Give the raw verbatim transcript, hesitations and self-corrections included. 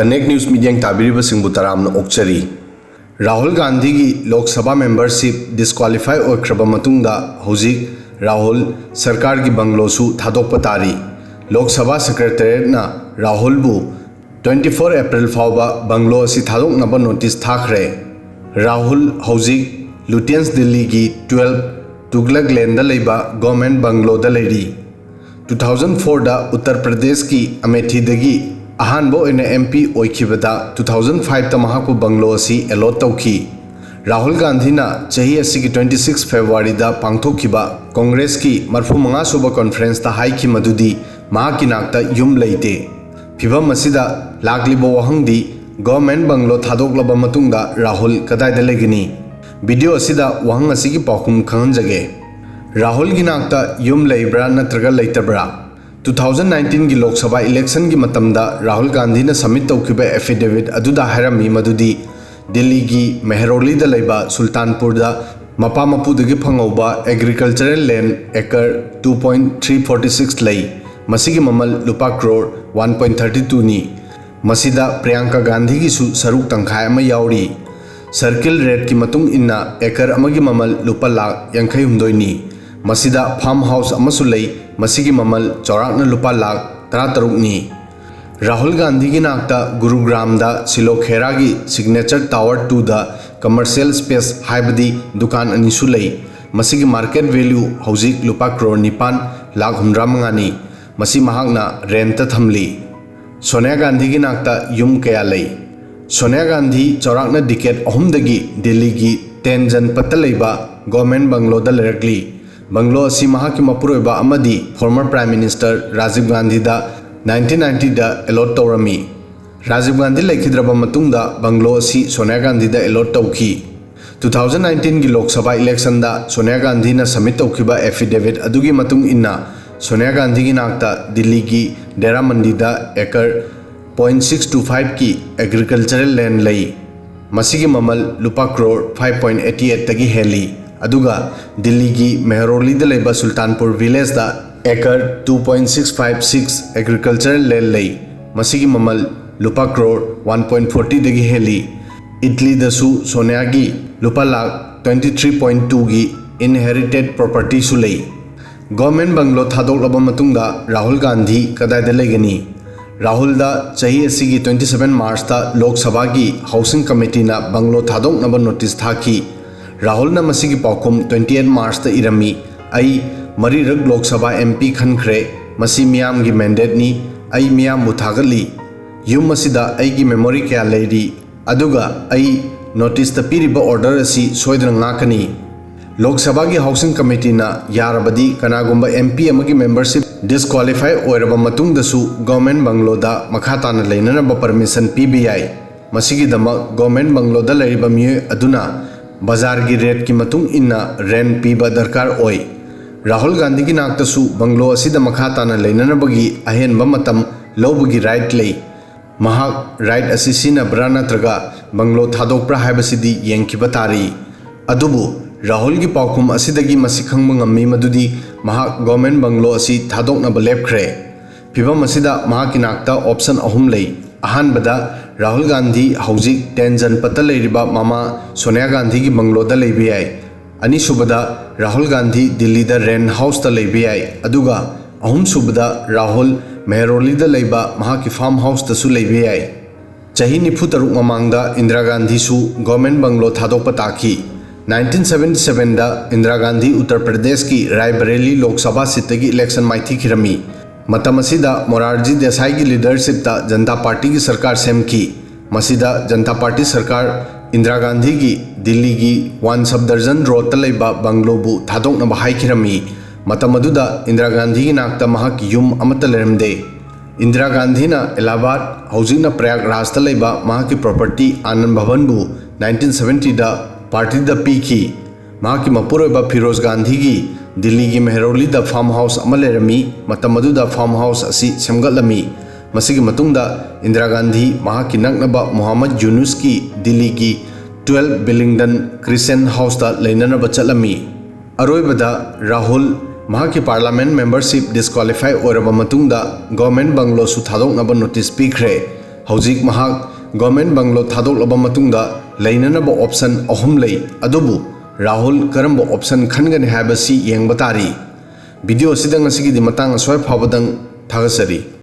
Connect News ꯃꯤꯠꯌꯦꯡ ꯇꯥꯕꯤꯔꯤꯕꯁꯤꯡꯕꯨ ꯇꯔꯥꯝꯅ ꯑꯣꯛꯆꯔꯤ꯫ ꯔꯥꯍꯨꯜ ꯒꯥꯟꯙꯤꯒꯤ ꯂꯣꯛ ꯁꯚꯥ ꯃꯦꯝꯕꯔꯁꯤꯞ ꯗꯤꯁꯀ꯭ꯋꯥꯂꯤꯐꯥꯏ ꯑꯣꯏꯈ꯭ꯔꯕ ꯃꯇꯨꯡꯗ ꯍꯧꯖꯤꯛ ꯔꯥꯍꯨꯜ ꯁꯔꯀꯥꯔꯒꯤ ꯕꯪꯒ꯭ꯂꯣꯁꯨ ꯊꯥꯗꯣꯛꯄ ꯇꯥꯔꯤ꯫ Lok Sabha ꯁꯦꯀ꯭ꯔꯦꯇꯦꯔꯤꯌꯦꯠꯅ ꯔꯥꯍꯨꯜꯕꯨ twenty four April ꯐꯥꯎꯕ ꯕꯪꯒ꯭ꯂꯣ ꯑꯁꯤ ꯊꯥꯗꯣꯛꯅꯕ ꯅꯣꯇꯤꯁ ꯊꯥꯈ꯭ꯔꯦ꯫ ꯔꯥꯍꯨꯜ ꯍꯧꯖꯤꯛ ꯂꯨꯇꯤꯌꯟꯁ ꯗꯤꯜꯂꯤꯒꯤ twelve ꯇꯨꯒꯂꯛ ꯂꯦꯟꯗ ꯂꯩꯕ ꯒꯣꯔꯃꯦꯟ ꯕꯪꯒ꯭ꯂꯣꯗ ꯂꯩꯔꯤ꯫ Two thousand fourꯗ ꯎꯠꯇꯔ ꯄ꯭ꯔꯗꯦꯁꯀꯤ ꯑꯃꯦꯊꯤꯗꯒꯤ ꯑꯍꯥꯟꯕ ꯑꯣꯏꯅ M P ꯑꯣꯏꯈꯤꯕꯗ, two thousand fiveꯇ ꯃꯍꯥꯛꯄꯨ ꯕꯪꯒ꯭ꯂꯣ ꯑꯁꯤ ꯑꯦꯂꯣꯠ ꯇꯧꯈꯤ꯫ ꯔꯥꯍꯨꯜ ꯒꯥꯟꯙꯤꯅ ꯆꯍꯤ ꯑꯁꯤꯒꯤ twenty six Februaryꯗ ꯄꯥꯡꯊꯣꯛꯈꯤꯕ ꯀꯣꯡꯒ꯭ꯔꯦꯁꯀꯤ ꯃꯔꯤꯐꯨ ꯃꯉꯥ ꯁꯨꯕ ꯀꯣꯟꯐ꯭ꯔꯦꯟꯁꯇ ꯍꯥꯏꯈꯤ ꯃꯗꯨꯗꯤ ꯃꯍꯥꯛꯀꯤ ꯅꯥꯛꯇ ꯌꯨꯝ ꯂꯩꯇꯦ꯫ ꯐꯤꯚꯝ ꯑꯁꯤꯗ ꯂꯥꯛꯂꯤꯕ ꯋꯥꯍꯪꯗꯤ, ꯒꯣꯔꯃꯦꯟ ꯕꯪꯒ꯭ꯂꯣ ꯊꯥꯗꯣꯛꯂꯕ ꯃꯇꯨꯡꯗ ꯔꯥꯍꯨꯜ ꯀꯗꯥꯏꯗ ꯂꯩꯒꯅꯤ? ꯚꯤꯗꯤꯑꯣ ꯑꯁꯤꯗ ꯋꯥꯍꯪ ꯑꯁꯤꯒꯤ ꯄꯥꯎꯈꯨꯝ ꯈꯪꯍꯟꯖꯒꯦ꯫ ꯔꯥꯍꯨꯜꯒꯤ ꯅꯥꯛꯇ ꯌꯨꯝ ꯂꯩꯕ꯭ꯔꯥ ꯅꯠꯇ꯭ꯔꯒ ꯂꯩꯇꯕ꯭ꯔꯥ? Two thousand nineteenꯒꯤ ꯂꯣꯛ ꯁꯚꯥ ꯏꯂꯦꯛꯁꯟꯒꯤ ꯃꯇꯝꯗ ꯔꯥꯍꯨꯜ ꯒꯥꯟꯙꯤꯅ ꯁꯕꯃꯤꯠ ꯇꯧꯈꯤꯕ ꯑꯦꯐꯤꯗꯦꯚꯤꯠ ꯑꯗꯨꯗ ꯍꯥꯏꯔꯝꯃꯤ ꯃꯗꯨꯗꯤ ꯗꯤꯜꯂꯤꯒꯤ ꯃꯦꯍꯔꯣꯂꯤꯗ ꯂꯩꯕ ꯁꯨꯜꯇꯥꯟꯄꯨꯔꯗ ꯃꯄꯥ ꯃꯄꯨꯗꯒꯤ ꯐꯪꯍꯧꯕ ꯑꯦꯒ꯭ꯔꯤꯀꯜꯆꯔꯦꯜ ꯂꯦꯟ acre two point three forty six ꯂꯩ꯫ ꯃꯁꯤꯒꯤ ꯃꯃꯜ ꯂꯨꯄꯥ ꯀ꯭ꯔꯣꯔ one point thirty twoꯅꯤ꯫ ꯃꯁꯤꯗ ꯄ꯭ꯔꯤꯌꯥꯡꯀꯥ ꯒꯥꯟꯙꯤꯒꯤꯁꯨ ꯁꯔꯨꯛ ꯇꯪꯈꯥꯏ ꯑꯃ ꯌꯥꯎꯔꯤ꯫ ꯁꯔꯀꯤꯜ ꯔꯦꯠꯀꯤ ꯃꯇꯨꯡ ꯏꯟꯅ ꯑꯦꯀꯔ ꯑꯃꯒꯤ ꯃꯃꯜ ꯂꯨꯄꯥ ꯂꯥꯈ ꯌꯥꯡꯈꯩ ꯍꯨꯝꯗꯣꯏꯅꯤ꯫ ꯃꯁꯤꯗ ꯐꯥꯔꯝ ꯍꯥꯎꯁ ꯑꯃꯁꯨ ꯂꯩ꯫ ꯃꯁꯤꯒꯤ ꯃꯃꯜ ꯆꯥꯎꯔꯥꯛꯅ ꯂꯨꯄꯥ ꯂꯥꯈ ꯇꯔꯥꯇꯔꯨꯛꯅꯤ꯫ ꯔꯥꯍꯨꯜ ꯒꯥꯟꯙꯤꯒꯤ ꯅꯥꯛꯇ ꯒꯨꯔꯨꯒ꯭ꯔꯥꯝꯗ ꯁꯤꯂꯣ ꯈꯦꯔꯥꯒꯤ ꯁꯤꯒꯅꯦꯆꯔ ꯇꯥꯋꯔ ꯇꯨꯗ ꯀꯃꯔꯁꯤꯌꯦꯜ ꯁ꯭ꯄꯦꯁ ꯍꯥꯏꯕꯗꯤ ꯗꯨꯀꯥꯟ ꯑꯅꯤꯁꯨ ꯂꯩ꯫ ꯃꯁꯤꯒꯤ ꯃꯥꯔꯀꯦꯠ ꯚꯦꯂ꯭ꯌꯨ ꯍꯧꯖꯤꯛ ꯂꯨꯄꯥ ꯀ꯭ꯔꯣꯔ ꯅꯤꯄꯥꯟ ꯂꯥꯈ ꯍꯨꯝꯗ꯭ꯔꯥ ꯃꯉꯥꯅꯤ꯫ ꯃꯁꯤ ꯃꯍꯥꯛꯅ ꯔꯦꯟꯠꯇ ꯊꯝꯂꯤ꯫ ꯁꯣꯅꯤꯌꯥ ꯒꯥꯟꯙꯤꯒꯤ ꯅꯥꯛꯇ ꯌꯨꯝ ꯀꯌꯥ ꯂꯩ? ꯁꯣꯅꯤꯌꯥ ꯒꯥꯟꯙꯤ ꯆꯥꯎꯔꯥꯛꯅ ꯗꯤꯀꯦꯠ ꯑꯍꯨꯝꯗꯒꯤ ꯗꯤꯜꯂꯤꯒꯤ ꯇꯦꯟ ꯖꯟꯄꯠꯇ ꯂꯩꯕ ꯒꯣꯔꯃꯦꯟ ꯕꯪꯒ꯭ꯂꯣꯗ ꯂꯩꯔꯛꯂꯤ꯫ ꯕꯪꯒ꯭ꯂꯣ ꯑꯁꯤ ꯃꯍꯥꯛꯀꯤ ꯃꯄꯨꯔꯣꯏꯕ ꯑꯃꯗꯤ ꯐꯣꯔꯃꯔ ꯄ꯭ꯔꯥꯏꯝ ꯃꯤꯅꯤꯁꯇꯔ ꯔꯥꯖꯤꯕ ꯒꯥꯟꯙꯤꯗ nineteen ninetyꯗ ꯑꯦꯂꯣꯠ ꯇꯧꯔꯝꯃꯤ꯫ ꯔꯥꯖꯤꯕ ꯒꯥꯟꯙꯤ ꯂꯩꯈꯤꯗ꯭ꯔꯕ ꯃꯇꯨꯡꯗ ꯕꯪꯒ꯭ꯂꯣ ꯑꯁꯤ ꯁꯣꯅꯤꯌꯥ ꯒꯥꯟꯙꯤꯗ ꯑꯦꯂꯣꯠ ꯇꯧꯈꯤ꯫ Two thousand nineteenꯒꯤ ꯂꯣꯛ ꯁꯚꯥ ꯏꯂꯦꯛꯁꯟꯗ ꯁꯣꯅꯤꯌꯥ ꯒꯥꯟꯙꯤꯅ ꯁꯕꯃꯤꯠ ꯇꯧꯈꯤꯕ ꯑꯦꯐꯤꯗꯦꯚꯤꯠ ꯑꯗꯨꯒꯤ ꯃꯇꯨꯡ ꯏꯟꯅ, ꯁꯣꯅꯤꯌꯥ ꯒꯥꯟꯙꯤꯒꯤ ꯅꯥꯛꯇ ꯗꯤꯜꯂꯤꯒꯤ ꯗꯦꯔꯥ ꯃꯟꯗꯤꯗ ꯑꯦꯀꯔ point six two fiveꯀꯤ ꯑꯦꯒ꯭ꯔꯤꯀꯜꯆꯔꯦꯜ ꯂꯦꯟ ꯂꯩ꯫ ꯃꯁꯤꯒꯤ ꯃꯃꯜ ꯂꯨꯄꯥ ꯀ꯭ꯔꯣꯔ five point eighty eightꯇꯒꯤ ꯍꯦꯜꯂꯤ꯫ ꯑꯗꯨꯒ ꯗꯤꯜꯂꯤꯒꯤ ꯃꯦꯍꯔꯣꯂꯤꯗ ꯂꯩꯕ ꯁꯨꯜꯇꯥꯟꯄꯨꯔ ꯚꯤꯂꯦꯖꯗ acre two point six five six agricultural land ꯂꯩ꯫ ꯃꯁꯤꯒꯤ ꯃꯃꯜ ꯂꯨꯄꯥ ꯀ꯭ꯔꯣꯔ ꯋꯥꯟ ꯄꯣꯏꯟ ꯐꯣꯔꯇꯤꯗꯒꯤ ꯍꯦꯜꯂꯤ꯫ ꯏꯠꯂꯤꯗꯁꯨ ꯁꯣꯅꯤꯌꯥꯒꯤ ꯂꯨꯄꯥ ꯂꯥꯈ ꯇ꯭ꯋꯦꯟꯇꯤ ꯊ꯭ꯔꯤ ꯄꯣꯏꯟ ꯇꯨꯒꯤ ꯏꯟꯍꯦꯔꯤꯇꯦꯠ ꯄ꯭ꯔꯣꯄꯔꯇꯤꯁꯨ ꯂꯩ꯫ ꯒꯣꯔꯃꯦꯟ ꯕꯪꯒ꯭ꯂꯣ ꯊꯥꯗꯣꯛꯂꯕ ꯃꯇꯨꯡꯗ ꯔꯥꯍꯨꯜ ꯒꯥꯟꯙꯤ ꯀꯗꯥꯏꯗ ꯂꯩꯒꯅꯤ? ꯔꯥꯍꯨꯜꯗ ꯆꯍꯤ ꯑꯁꯤꯒꯤ ꯇ꯭ꯋꯦꯟꯇꯤ ꯁꯚꯦꯟ ꯃꯥꯔꯆꯇ ꯂꯣꯛ ꯁꯚꯥꯒꯤ ꯍꯥꯎꯁꯤꯡ ꯀꯃꯤꯇꯤꯅ ꯕꯪꯒ꯭ꯂꯣ ꯊꯥꯗꯣꯛꯅꯕ ꯅꯣꯇꯤꯁ ꯊꯥꯈꯤ꯫ ꯔꯥꯍꯨꯜꯅ ꯃꯁꯤꯒꯤ ꯄꯥꯎꯈꯨꯝ ꯇ꯭ꯋꯦꯟꯇꯤ ꯑꯩꯠ ꯃꯥꯔꯆꯇ ꯏꯔꯝꯃꯤ, "ꯑꯩ ꯃꯔꯤꯔꯛ ꯂꯣꯛ ꯁꯚꯥ ꯑꯦꯝ ꯄꯤ ꯈꯟꯈ꯭ꯔꯦ꯫ ꯃꯁꯤ ꯃꯤꯌꯥꯝꯒꯤ ꯃꯦꯟꯗꯦꯠꯅꯤ꯫ ꯑꯩ ꯃꯤꯌꯥꯝꯕꯨ ꯊꯥꯒꯠꯂꯤ꯫ ꯌꯨꯝ ꯑꯁꯤꯗ ꯑꯩꯒꯤ ꯃꯦꯃꯣꯔꯤ ꯀꯌꯥ ꯂꯩꯔꯤ, ꯑꯗꯨꯒ ꯑꯩ ꯅꯣꯇꯤꯁꯇ ꯄꯤꯔꯤꯕ ꯑꯣꯔꯗꯔ ꯑꯁꯤ ꯁꯣꯏꯗꯅ ꯉꯥꯛꯀꯅꯤ"꯫ ꯂꯣꯛ ꯁꯚꯥꯒꯤ ꯍꯥꯎꯁꯤꯡ ꯀꯃꯤꯇꯤꯅ ꯌꯥꯔꯕꯗꯤ ꯀꯅꯥꯒꯨꯝꯕ ꯑꯦꯝ ꯄꯤ ꯑꯃꯒꯤ ꯃꯦꯝꯕꯔꯁꯤꯞ ꯗꯤꯁꯀ꯭ꯋꯥꯂꯤꯐꯥꯏ ꯑꯣꯏꯔꯕ ꯃꯇꯨꯡꯗꯁꯨ ꯒꯣꯔꯃꯦꯟ ꯕꯪꯒ꯭ꯂꯣꯗ ꯃꯈꯥ ꯇꯥꯅ ꯂꯩꯅꯅꯕ ꯄꯔꯃꯤꯁꯟ ꯄꯤꯕ ꯌꯥꯏ꯫ ꯃꯁꯤꯒꯤꯗꯃꯛ ꯒꯣꯔꯃꯦꯟ ꯕꯪꯒ꯭ꯂꯣꯗ ꯂꯩꯔꯤꯕ ꯃꯤꯑꯣꯏ ꯑꯗꯨꯅ ꯕꯖꯥꯔꯒꯤ ꯔꯦꯠꯀꯤ ꯃꯇꯨꯡ ꯏꯟꯅ ꯔꯦꯟ ꯄꯤꯕ ꯗꯔꯀꯥꯔ ꯑꯣꯏ꯫ ꯔꯥꯍꯨꯜ ꯒꯥꯟꯙꯤꯒꯤ ꯅꯥꯛꯇꯁꯨ ꯕꯪꯒ꯭ꯂꯣ ꯑꯁꯤꯗ ꯃꯈꯥ ꯇꯥꯅ ꯂꯩꯅꯅꯕꯒꯤ ꯑꯍꯦꯟꯕ ꯃꯇꯝ ꯂꯧꯕꯒꯤ ꯔꯥꯏꯠ ꯂꯩ꯫ ꯃꯍꯥꯛ ꯔꯥꯏꯠ ꯑꯁꯤ ꯁꯤꯖꯤꯟꯅꯕ꯭ꯔꯥ ꯅꯠꯇ꯭ꯔꯒ ꯕꯪꯒ꯭ꯂꯣ ꯊꯥꯗꯣꯛꯄ꯭ꯔꯥ ꯍꯥꯏꯕꯁꯤꯗꯤ ꯌꯦꯡꯈꯤꯕ ꯇꯥꯔꯤ꯫ ꯑꯗꯨꯕꯨ ꯔꯥꯍꯨꯜꯒꯤ ꯄꯥꯎꯈꯨꯝ ꯑꯁꯤꯗꯒꯤ ꯃꯁꯤ ꯈꯪꯕ ꯉꯝꯃꯤ ꯃꯗꯨꯗꯤ ꯃꯍꯥꯛ ꯒꯣꯔꯃꯦꯟ ꯕꯪꯒ꯭ꯂꯣ ꯑꯁꯤ ꯊꯥꯗꯣꯛꯅꯕ ꯂꯦꯞꯈ꯭ꯔꯦ꯫ ꯐꯤꯚꯝ ꯑꯁꯤꯗ ꯃꯍꯥꯛꯀꯤ ꯅꯥꯛꯇ ꯑꯣꯞꯁꯟ ꯑꯍꯨꯝ ꯂꯩ꯫ ꯑꯍꯥꯟꯕꯗ, ꯔꯥꯍꯨꯜ ꯒꯥꯟꯙꯤ ꯍꯧꯖꯤꯛ ꯇꯦꯟ ꯖꯟꯄꯠꯇ ꯂꯩꯔꯤꯕ ꯃꯃꯥ ꯁꯣꯅꯤꯌꯥ ꯒꯥꯟꯙꯤꯒꯤ ꯕꯪꯒ꯭ꯂꯣꯗ ꯂꯩꯕ ꯌꯥꯏ꯫ ꯑꯅꯤꯁꯨꯕꯗ, ꯔꯥꯍꯨꯜ ꯒꯥꯟꯙꯤ ꯗꯤꯜꯂꯤꯗ ꯔꯦꯟ ꯍꯥꯎꯁꯇ ꯂꯩꯕ ꯌꯥꯏ꯫ ꯑꯗꯨꯒ ꯑꯍꯨꯝꯁꯨꯕꯗ, ꯔꯥꯍꯨꯜ ꯃꯦꯍꯔꯣꯂꯤꯗ ꯂꯩꯕ ꯃꯍꯥꯛꯀꯤ ꯐꯥꯔꯝ ꯍꯥꯎꯁꯇꯁꯨ ꯂꯩꯕ ꯌꯥꯏ꯫ ꯆꯍꯤ ꯅꯤꯐꯨ ꯇꯔꯨꯛ ꯃꯃꯥꯡꯗ ꯏꯟꯗꯤꯔꯥ ꯒꯥꯟꯙꯤꯁꯨ ꯒꯣꯔꯃꯦꯟ ꯕꯪꯒ꯭ꯂꯣ ꯊꯥꯗꯣꯛꯄ ꯇꯥꯈꯤ꯫ ꯅꯥꯏꯟꯇꯤꯟ ꯁꯚꯦꯟꯇꯤ ꯁꯚꯦꯟꯗ ꯏꯟꯗꯤꯔꯥ ꯒꯥꯟꯙꯤ ꯎꯠꯇꯔ ꯄ꯭ꯔꯗꯦꯁꯀꯤ ꯔꯥꯏꯕꯔꯦꯂꯤ ꯂꯣꯛ ꯁꯚꯥ ꯁꯤꯠꯇꯒꯤ ꯏꯂꯦꯛꯁꯟ ꯃꯥꯏꯊꯤꯈꯤꯔꯝꯃꯤ꯫ ꯃꯇꯝ ꯑꯁꯤꯗ ꯃꯣꯔꯥꯔꯖꯤ ꯗꯦꯁꯥꯏꯒꯤ ꯂꯤꯗꯔꯁꯤꯞꯇ ꯖꯟꯇꯥ ꯄꯥꯔꯇꯤꯒꯤ ꯁꯔꯀꯥꯔ ꯁꯦꯝꯈꯤ꯫ ꯃꯁꯤꯗ ꯖꯟꯇꯥ ꯄꯥꯔꯇꯤ ꯁꯔꯀꯥꯔ ꯏꯟꯗꯤꯔꯥ ꯒꯥꯟꯙꯤꯒꯤ ꯗꯤꯜꯂꯤꯒꯤ ꯋꯥꯟ ꯁꯕꯗꯔꯖꯟ ꯔꯣꯗꯇ ꯂꯩꯕ ꯕꯪꯒ꯭ꯂꯣꯕꯨ ꯊꯥꯗꯣꯛꯅꯕ ꯍꯥꯏꯈꯤꯔꯝꯃꯤ꯫ ꯃꯇꯝ ꯑꯗꯨꯗ ꯏꯟꯗꯤꯔꯥ ꯒꯥꯟꯙꯤꯒꯤ ꯅꯥꯛꯇ ꯃꯍꯥꯛꯀꯤ ꯌꯨꯝ ꯑꯃꯠꯇ ꯂꯩꯔꯝꯗꯦ꯫ ꯏꯟꯗꯤꯔꯥ ꯒꯥꯟꯙꯤꯅ ꯑꯦꯂꯥꯍꯥꯕꯥꯗ, ꯍꯧꯖꯤꯛꯅ ꯄ꯭ꯔꯌꯥꯒꯔꯥꯖꯇ ꯂꯩꯕ ꯃꯍꯥꯛꯀꯤ ꯄ꯭ꯔꯣꯄꯔꯇꯤ ꯑꯥꯅꯟꯗ ꯚꯕꯟꯕꯨ ꯅꯥꯏꯟꯇꯤꯟ ꯁꯚꯦꯟꯇꯤꯗ ꯄꯥꯔꯇꯤꯗ ꯄꯤꯈꯤ꯫ ꯃꯍꯥꯛꯀꯤ ꯃꯄꯨꯔꯣꯏꯕ ꯐꯤꯔꯣꯖ ꯒꯥꯟꯙꯤꯒꯤ ꯗꯤꯜꯂꯤꯒꯤ ꯃꯦꯍꯔꯣꯂꯤꯗ ꯐꯥꯔꯝ ꯍꯥꯎꯁ ꯑꯃ ꯂꯩꯔꯝꯃꯤ꯫ ꯃꯇꯝ ꯑꯗꯨꯗ ꯐꯥꯔꯝ ꯍꯥꯎꯁ ꯑꯁꯤ ꯁꯦꯝꯒꯠꯂꯝꯃꯤ꯫ ꯃꯁꯤꯒꯤ ꯃꯇꯨꯡꯗ ꯏꯟꯗꯤꯔꯥ ꯒꯥꯟꯙꯤ ꯃꯍꯥꯛꯀꯤ ꯅꯛꯅꯕ ꯃꯨꯍꯝꯃꯗ ꯌꯨꯅꯨꯁꯀꯤ ꯗꯤꯜꯂꯤꯒꯤ ꯇ꯭ꯋꯦꯜꯐ ꯕꯤꯂꯤꯡꯗꯟ ꯀ꯭ꯔꯤꯁꯦꯟ ꯍꯥꯎꯁꯇ ꯂꯩꯅꯅꯕ ꯆꯠꯂꯝꯃꯤ꯫ ꯑꯔꯣꯏꯕꯗ, ꯔꯥꯍꯨꯜ ꯃꯍꯥꯛꯀꯤ ꯄꯥꯔꯂꯥꯃꯦꯟ ꯃꯦꯝꯕꯔꯁꯤꯞ ꯗꯤꯁꯀ꯭ꯋꯥꯂꯤꯐꯥꯏ ꯑꯣꯏꯔꯕ ꯃꯇꯨꯡꯗ ꯒꯣꯔꯃꯦꯟ ꯕꯪꯒ꯭ꯂꯣꯁꯨ ꯊꯥꯗꯣꯛꯅꯕ ꯅꯣꯇꯤꯁ ꯄꯤꯈ꯭ꯔꯦ꯫ ꯍꯧꯖꯤꯛ ꯃꯍꯥꯛ ꯒꯣꯔꯃꯦꯟ ꯕꯪꯒ꯭ꯂꯣ ꯊꯥꯗꯣꯛꯂꯕ ꯃꯇꯨꯡꯗ ꯂꯩꯅꯅꯕ ꯑꯣꯞꯁꯟ ꯑꯍꯨꯝ ꯂꯩ, ꯑꯗꯨꯕꯨ ꯔꯥꯍꯨꯜ ꯀꯔꯝꯕ ꯑꯣꯞꯁꯟ ꯈꯟꯒꯅꯤ ꯍꯥꯏꯕꯁꯤ ꯌꯦꯡꯕ ꯇꯥꯔꯤ꯫ ꯚꯤꯗꯤꯑꯣ ꯑꯁꯤꯗ ꯉꯁꯤꯒꯤꯗꯤ ꯃꯇꯥꯡ ꯑꯁ꯭ꯋꯥꯏ ꯐꯥꯎꯕꯗꯪ꯫ ꯊꯥꯒꯠꯆꯔꯤ꯫